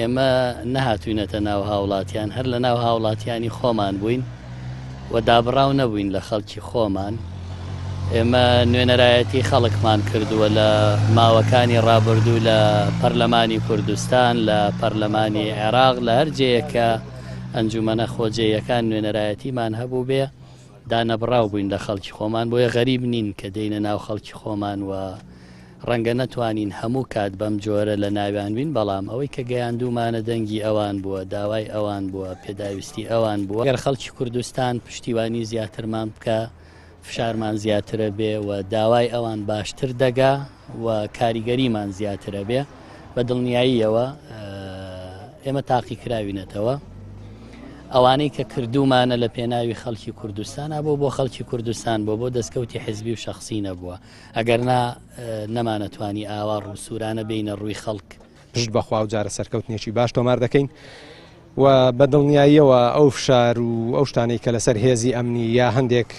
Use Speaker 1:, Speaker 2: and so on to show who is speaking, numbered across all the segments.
Speaker 1: ئێمە نەهاتووینەتە ناو هاوڵاتیان، هەر لە ناو هاوڵاتیانی خۆمان بووین و دابڕاو نەبووین لە خەڵکی خۆمان. ئێمە نوێنەرایەتی خەڵکمان کردووە لە ماوەکانی ڕابردوو لە پەرلەمانی کوردستان، لە پەرلەمانی عێراق، لە هەر جێیەک کە ئەنجومەنە خۆجێیەکان نوێنەرایەتیمان هەبووبێ، دانەبڕاو بووین لە خەڵکی خۆمان، بۆیە غەریب نین کە دێینە ناو خەڵکی خۆمان و ڕەنگە نەتوانین هەموو کات بەم جۆرە لە ناویان بین، بەڵام ئەوەی کە گەیاندوومانە دەنگی ئەوان بووە، داوای ئەوان بووە، پێداویستی ئەوان بووە. گەر خەڵکی کوردستان پشتیوانی زیاترمان بکا، فشارمان زیاترە بێ و داوای ئەوان باشتر دەگا و کاریگەریمان زیاترە بێ. بە دڵنیاییەوە ئێمە تاقیکراوینەتەوە. ئەوانەی کە کردوومانە لە پێناوی خەڵکی کوردستانا بووە، بۆ خەڵکی کوردستان بووە، بۆ دەستکەوتی حزبی و شەخسی نەبووە. ئەگەرنا نەمانەتوانی ئاوا ڕووسوورانە بێینە ڕووی خەڵک.
Speaker 2: پشت بەخوا ئەو جارە سەرکەوتنێکی باش تۆمار دەکەین و بە دڵنیاییەوە ئەو فشار و ئەو شتانەی کە لەسەر هێزی ئەمنی یا هەندێک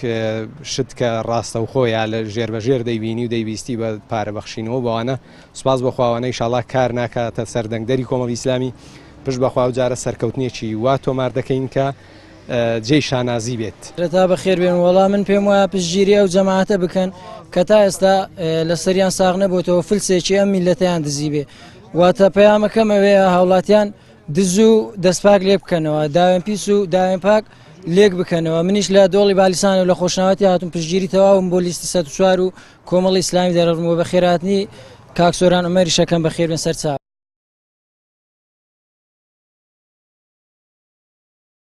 Speaker 2: شت کە ڕاستەوخۆ یا لە ژێر بە ژێر دەیبینی و دەیبیستی بە پارە بەخشینەوە بەوانە سوپاس بۆ خوا ئەوانە ئیشاڵا کار ناکاتە سەر دەنگدەری کۆمەڵی ئیسلامی پشت بەخوا ئەو جارە سەرکەوتنێکی وا تۆمار دەکەین کە جێی شانازی بێت.
Speaker 3: سەرەتا بەخێر بێن وەڵا من پێم وایە پشتگیری ئەو جەماعەتە بکەن کە تا ئێستا لەسەریان ساغ نەبووتەوە فلسێکی ئەم میلەتەیان دزی بێ واتە پەیامەکەم ئەوەیە هاوڵاتیان دز و دەستپاک لێک بکەنەوە داوێن پیس و داوێن پاک لێک بکەنەوە منیش لە دۆڵی بالیسان و لە خۆشناوەتی هاتوم پشتگیری تەواوم بۆ لیستی 104 و کۆمەڵی ئیسلامی دەرەڕم و بەخێرهاتنی کاک سۆران عومەریش ئەکەم بەخێر بێن سەرچاو.